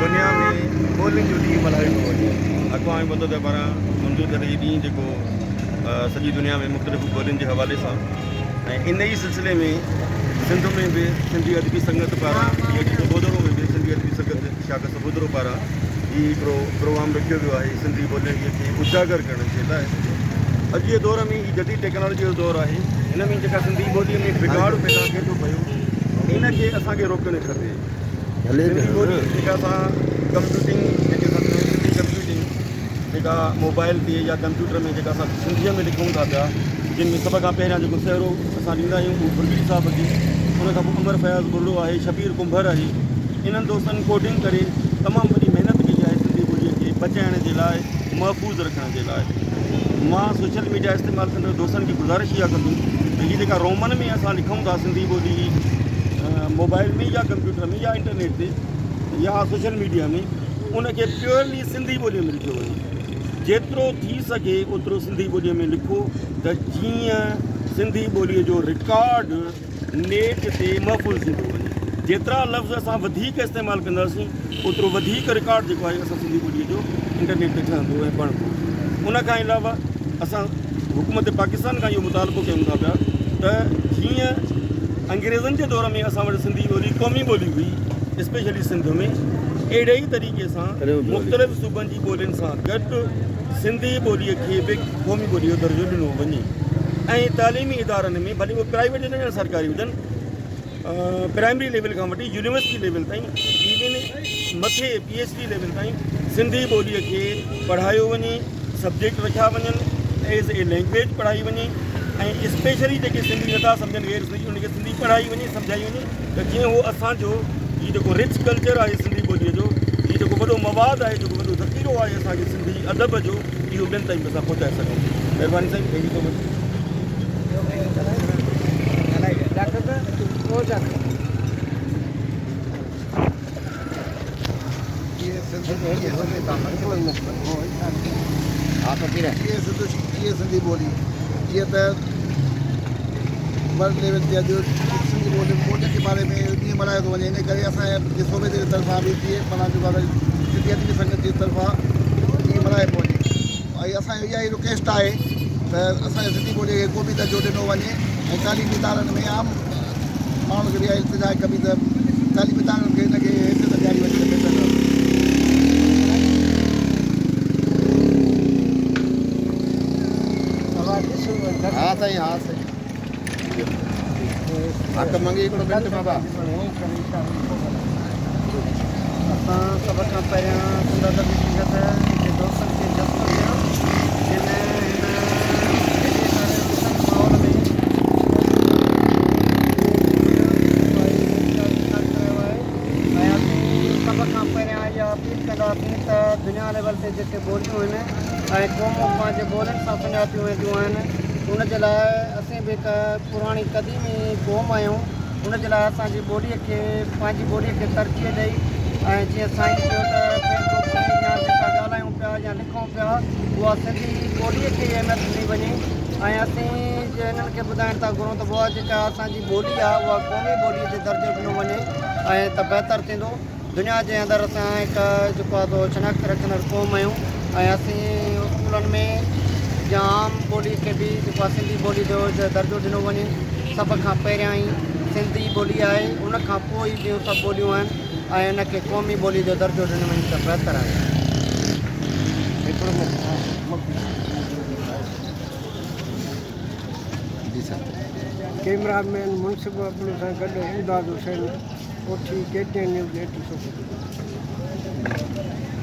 دنيا ۾ ٻولين جو ڏينهن ملهايو ٿو وڃي. اقوام متحده پاران منظور ٿيل هي ڏينهن جيڪو سڄي دنيا ۾ مختلف ٻولين جي حوالي سان ۽ ان ئي سلسلي ۾ سنڌ ۾ به سنڌي ادبي سنگت پاران جي اڄ سبودرو ۾ به سنڌي ادبي سنگت شاخ سبودرو پاران هي هڪڙو پروگرام رکيو ويو آهي سنڌي ٻولين کي اجاگر ڪرڻ جي لاء. اڄ جي دور ۾ هي جديد ٽيڪنالاجي جو دور آهي هن ۾ جيڪا سنڌي ٻولي ۾ بگاڙ پيدا ٿئي ٿو پيو ان کي اسان کي روڪڻ کپي. سنڌي ٻولي جيڪا اسان ڪمپيوٽنگ جيڪي اسان سنڌي ڪمپيوٽنگ جيڪا موبائل تي يا ڪمپيوٽر ۾ جيڪا اسان سنڌيء ۾ لکون ٿا پيا جن ۾ سڀ کان پهريان جيڪو سهرو اسان ڏيندا آهيون اهو ڀرڳڙي صاحب کي ان کان پوء امر فياض ٻرڙو آهي شبير ڪنڀر آهي انهن دوستن ڪوڊنگ ڪري تمام وڏي محنت ڪئي آهي سنڌي ٻوليء کي بچائڻ جي لاء محفوظ رکڻ جي لاء مان سوشل ميڊيا استعمال ڪندڙ دوستن کي گذارش اها ڪندم ته هي جيڪا رومن ۾ اسان لکون ٿا سنڌي ٻولي موبائل ۾ يا ڪمپيوٽر ۾ يا انٽرنيٽ تي يا سوشل ميڊيا ۾ ان کي پيورلي سنڌي ٻولي ۾ لکيو وڃي جيترو ٿي سگهي اوترو سنڌي ٻولي ۾ لکو ته جيئن سنڌي ٻولي جو رڪارڊ نيٽ تي محفوظ ٿيندو وڃي. جيترا لفظ اسان وڌيڪ استعمال ڪنداسين اوترو وڌيڪ رڪارڊ جيڪو آهي اسان سنڌي ٻوليء جو انٽرنيٽ تي ٺهندو ۽ بڻبو. ان کان علاوه اسان حڪومت پاڪستان کان اهو مطالبو ڪيون ٿا پيا ته جيئن انگريزن جي دور ۾ اسان وٽ سنڌي ٻولي قومي ٻولي هئي اسپيشلي سنڌ ۾ اهڙي ئي طريقي سان مختلف صوبن جي ٻولين سان گڏ سنڌي ٻوليء کي به قومي ٻوليء جو درجو ڏنو وڃي ۽ تعليمي ادارن ۾ ڀلي اهي پرائيويٽ هجن يا سرڪاري هجن پرائمري ليول کان وٺي يونيورسٽي ليول تائين ايون مٿي پي ايڇ ڊي ليول تائين سنڌي ٻوليء کي پڙهايو وڃي سبجيڪٽ رکيا وڃن ايز اي لينگويج پڙهائي وڃي ۽ اسپيشلي جيڪي سنڌي نٿا سمجهن غير سنڌي انهن کي سنڌي پڙهائي وڃي سمجهائي وڃي ته جيئن هو اسان جو هي جيڪو رچ ڪلچر آهي سنڌي ٻوليء جو هي جيڪو وڏو مواد آهي جيڪو وڏو ذخيرو آهي اسان جي سنڌي ادب جو اهو ٻين تائين به اسان پهچائي سگهون. مهرباني سائين thank you سو مچ. جيئي سنڌي ٻولي جيئن ته ورلڊ ليول تي اڄ سنڌي ٻولي ٻولين جي باري ۾ ڏينهن ملهايو ٿو وڃي ان ڪري اسان جي صوبي جي طرفان به جيئي معنيٰ جيڪو آهي سنڌي ادبي سنگت جي طرفان ڏينهن ملهايو پيو وڃي ۽ اسان جو اها ئي رڪويسٽ آهي ته اسان جي سنڌي ٻولي کي قومي درجو ڏنو وڃي ۽ تعليمي ادارن ۾ عام ماڻهن کي به اها التجا ڪبي ته تعليمي ادارن کي ان کي حيثيت ڏياري وڃي ته بهتر رهندو. ها سائين ها سائين حق منگي هڪڙو منٽ بابا. اسان سڀ کان پهريان سنڌ ادبي سنگت جي دوستن کي جس ٿو ڏيان جن هن هيڏي ساري روشن ماحول ۾ ۽ اسين سڀ کان پهريان اها اپيل ڪنداسين ته دنيا ليول تي جيڪي ٻوليون آهن ۽ قومون پنهنجي ٻولين سان سڃاتيون وينديون آهن ان جي لاء اسين به هڪ پراڻي قديمي قوم آهيون ان جي لاء اسان جي ٻوليء کي پنهنجي ٻوليء کي ترجيح ڏئي ۽ جيئن سائين چيو ته فيس بڪ تي يا جيڪا ڳالهايون پيا يا لکون پيا اها سنڌي ٻوليء کي اهميت ڏني وڃي ۽ اسين جي هنن کي ٻڌائڻ ٿا گهرون ته اها جيڪا اسان جي ٻولي آهي اها قومي ٻوليء جي درجو ڏنو وڃي ۽ ته بهتر ٿيندو. دنيا جي اندر اسان هڪ جيڪو آهي سو شناخت رکندڙ قوم آهيون ۽ اسين اسڪولن ۾ يا عام ٻولي کي به جيڪو آهي سنڌي ٻولي جو درجو ڏنو وڃي سڀ کان پهريان ئي سنڌي ٻولي آهي ان کان پوء ئي ٻيون سڀ ٻوليون آهن ۽ ان کي قومي ٻولي جو درجو ڏنو وڃي ته بهتر آهي. ڪئميرا مين منصف ابڙو سان گڏ امداد حسين. ڪوٺي ڪي ٽي اين نيوز ايٽ سوڀوديرو.